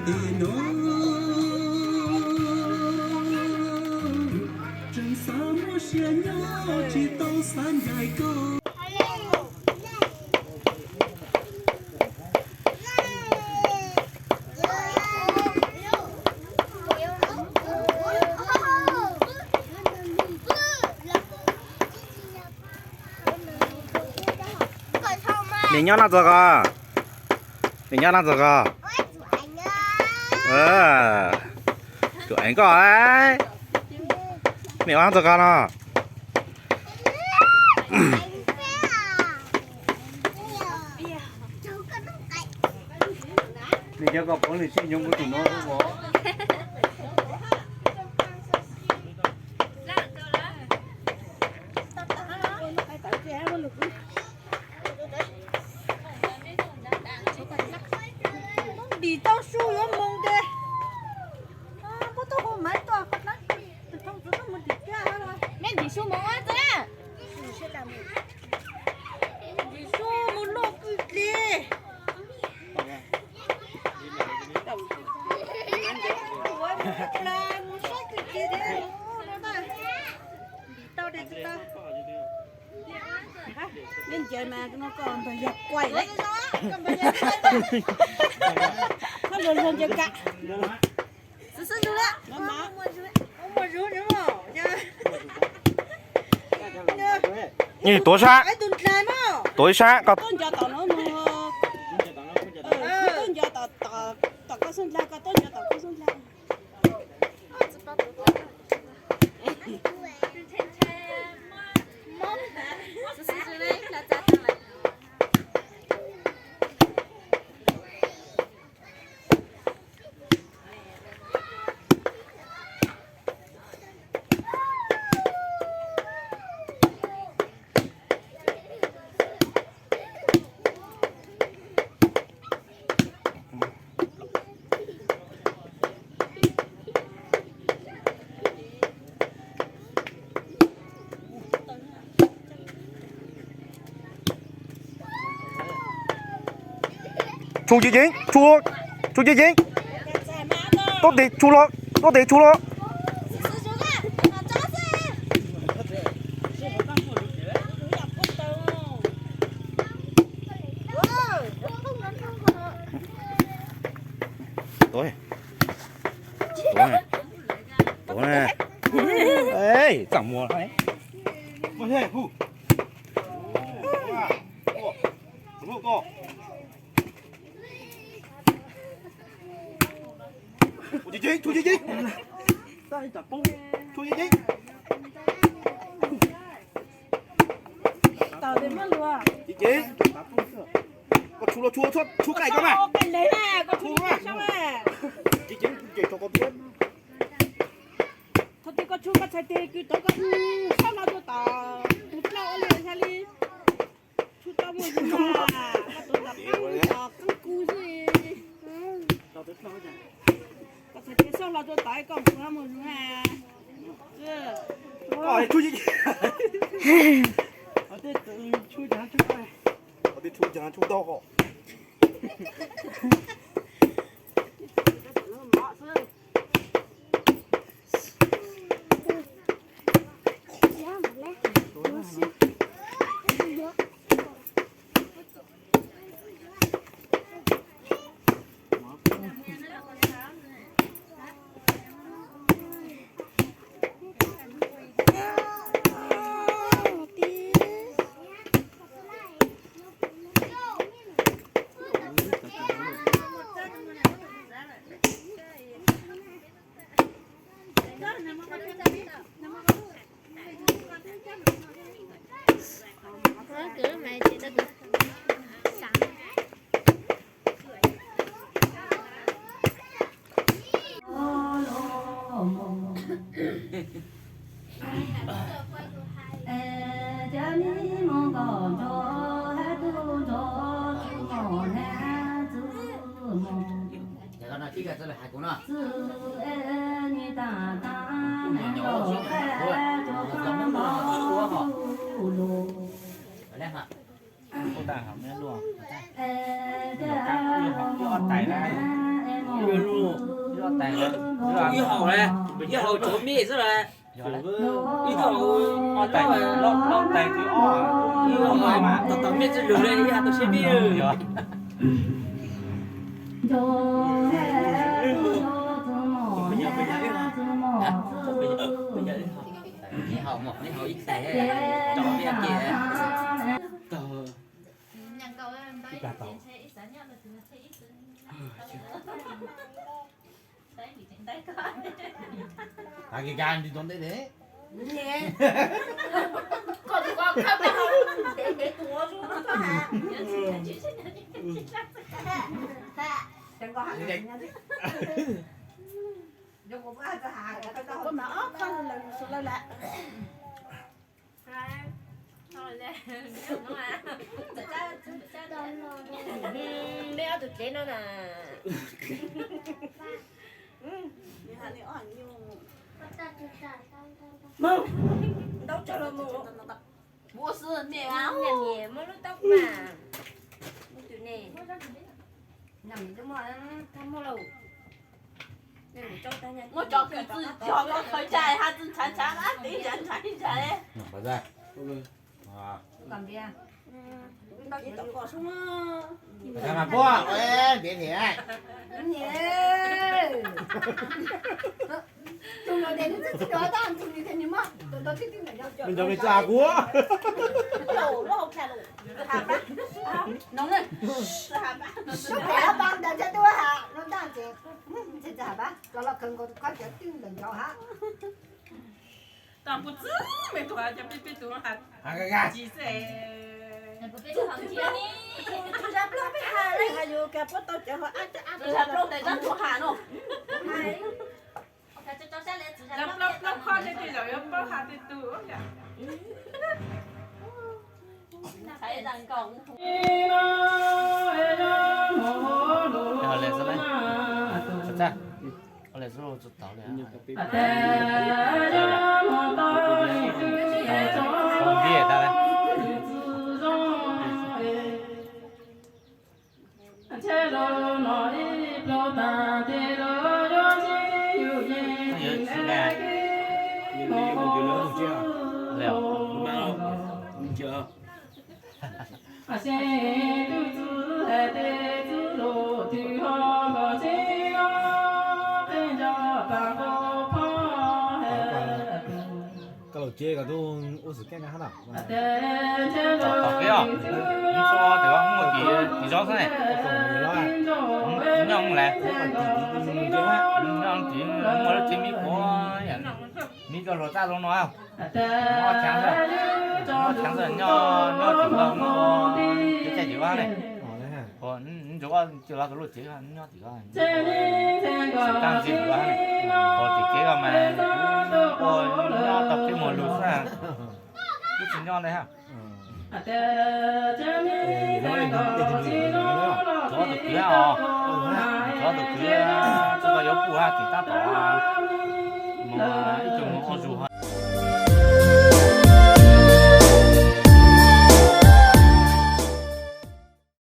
Tes no tseem xav muaj sia nyob tsis tau xav ncaim koj. Nws nyob no txog koj. Nws nyob no txog koj. Tus eev koj. Nws nyob no txog koj no. Nws cov koj pov nws sib nyob kuv tus no. Ntim tau su yuav mus de. Puab tuaj hu maiv tuaj, tus thoob txwv tuaj mus ntim kiag. Mej ntim su mus ua txwv na. Ntim su mus luaj kwj dlig. Mus saib kwj dlig thiab no na. Ntim tau de tau. Neb ncaws mas no koj npawg yog quay lawm. Koj npawg luag ncaws kam. Xwb xwb ntug lawm. Tuav sab. Tuav ib sab koj. Tuab nco tom no mus. Tuab nco tom koj xub ndlag, koj tuab nco tom koj xub ndlag. Tshu ceev ceev, tshu, tshu ceev ceev. Tuab tes tshu los, tuab tes tshu los. Tuav, tuav, tuav. Txaj muag. Tshu ceev ceev, tshu ceev ceev. Tshu ceev ceev. Koj tshu los tshu, tshu qaij koj mas. Tshu mas. Ceev ceev, ces tso koj tiab. Thaum twg koj tshu koj txhais tes kws tod koj xauj hlo rua tom tus dlauj ua li xya li. Tshu tau muaj yug mas koj tus tom qeeb, tom qeeb kub xwb. Koj txhais tes xauj hlo rua tom koj mus muaj yug na. Koj tshu, tshu, tshu, tshu tau. Ib haus, ib haus tsuav mej xwb las. Ib tug haus, ib tug haus tau mej txwj lug le, ib haus tau siab mej. Mej haus, mej haus ib teg, tso mej ke. Hais kiag nti tau ntej ne. Mej ob tug tsev no na. Ntau tsawg los mus. Ua xwb mej, muab lub taub mas. Muab cov kws txwj cog koj khaws cai hab txwj ntshav ntshav na, tib ntshav ntshav ib ntshav le. Nws cov me txaj kuv. Sub pem ob pab ntawd thiab tub ha, lub ntaj ces, ces txaj ha pab los los kawg nkaus khob cawv twb lawm ncaus ha. Tau kuv txwb me tug cov peb peb tug ha. Tsis xwb. Tus zaj plaub peb ha, yus kag puab tau cov ho ab cov ab, tus zaj plaub tes tab tug ha no. Zaj plaub plaub khob tej tej zaum yuav paub ha tej tug. Koj laus tsev koj tub ua xwm keej na hab no. Tom kev os, ib tsob tes muaj tim tim zob xwb ne. Nyob lawm, nyob tim muaj lub tsev mib puav, mib coj lug txaj zoo no. Nyob chav xwb, nyob chav xwb, nyob nyob tim koj, nyob tim koj ne. Ntsuag ua tus luaj tsev nyob tim koj, tag ntxiv tim koj ne. Ua tim kev koj mas, ua nyob tau kev muag lug xwb, twb tsis nyob ntawd hab. Tsov tus kwv os, tsov tus kwv, txoj koj yuav puj hab tim tab tom mus ib tug mus ua zug ho.